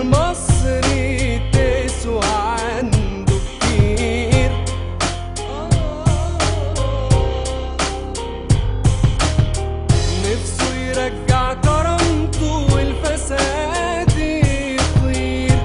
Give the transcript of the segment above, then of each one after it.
المصري تسوى عنده كتير. نفسه يرجع كرامته والفساد يطير.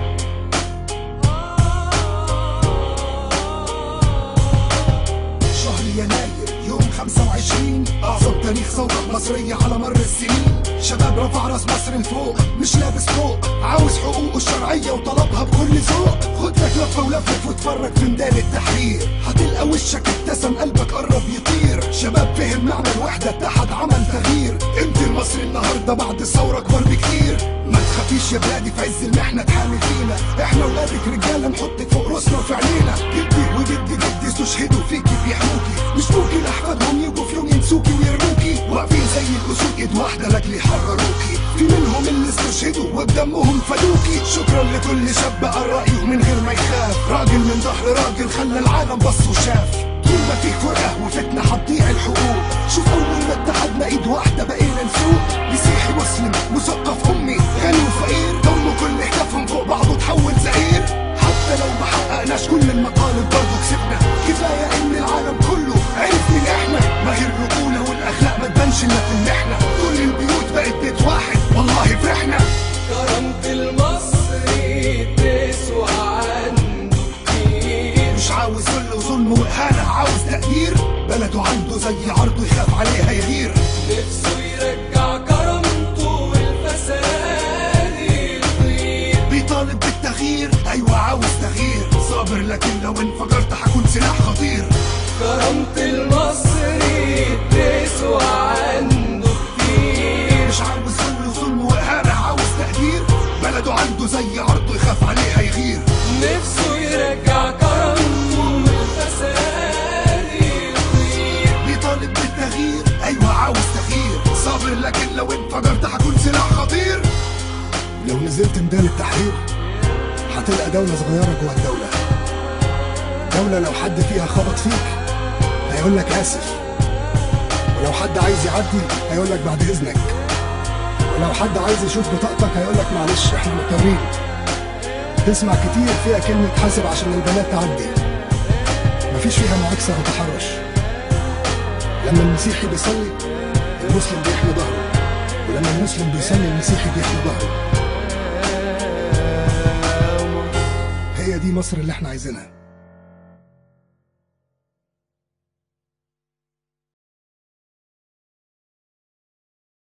شهر يناير يوم 25 أعظم تاريخ ثورة مصرية على مر السنين. شباب رفع راس مصر لفوق، مش لابس فوق، عاوز حقوقه الشرعية وطلبها بكل ذوق. خد لك لفة ولفلف واتفرج في ميدان التحرير، هتلقى وشك ابتسم قلبك قرب يطير. شباب فهم معنى الوحدة، اتحد عمل تغيير. قيمة المصري النهاردة بعد الثورة أكبر بكتير. ما تخافيش يا بلادي في عز المحنة تحامي فينا، احنا ولادك رجالة نحطك فوق راسنا وفي عينينا. جدي وجد جدي استشهدوا فيكي بيحموكي، مش ممكن احفادهم يجوا في يوم ينسوكي ويرموكي. واقفين زي الاسود ايد واحدة لاجل يحرروكي، في منهم اللي استشهدوا وبدمهم فدوكي. شكرا لكل شاب قال رأيه من غير ما يخاف، راجل من ظهر راجل خلى العالم بص وشاف. طول ما فيك فرقة وفتنة هتضيع الحقوق، شوف أول ما اتحدنا ايد واحدة بقينا نسوق. مسيحي مسلم مثقف أمي غني وفقير، ضموا كل اهدافهم فوق بعضه تحول زئير. حتى لو ما حققناش كل المطالب برضه كسبنا، كفاية إن العالم كله عرف مين احنا. ما هي الرجولة والأخلاق ما تبانش إلا في المحنة، كل البيوت بقت بيت واحد والله فرحنا. كرامة المصري تسوى عنده كتير، مش عاوز ذل وظلم وإهانة، عاوز تقدير. بلده عنده زي عرضه يخاف عليها يغير. نفسه يرجع كرامته والفساد يطير. بيطالب بالتغيير، أيوة عاوز تغيير، صابر لكن لو انفجرت هكون سلاح خطير. كرامة المصري تسوى عنده كتير، مش عاوز ذل وظلم وإهانة، عاوز تقدير. بلده عنده زي عرضه يخاف عليها يغير. نفسه يرجع كرامته والفساد يطير. بيطالب بالتغيير، أيوة عاوز تغيير، صابر لكن لو انفجرت هكون سلاح خطير. لو نزلت ميدان التحرير هتلقى دولة صغيرة جوه الدولة، دولة لو حد فيها خبط فيك هيقولك آسف، ولو حد عايز يعدي هيقولك بعد إذنك، ولو حد عايز يشوف بطاقتك هيقولك معلش احنا مضطرين. تسمع كتير فيها كلمة حاسب عشان البنات تعدي، مفيش فيها معاكسة أو تحرش. لما المسيحي بيصلي المسلم بيحمي ظهره، ولما المسلم بيصلي المسيحي بيحمي ظهره. هي دي مصر اللي احنا عايزينها.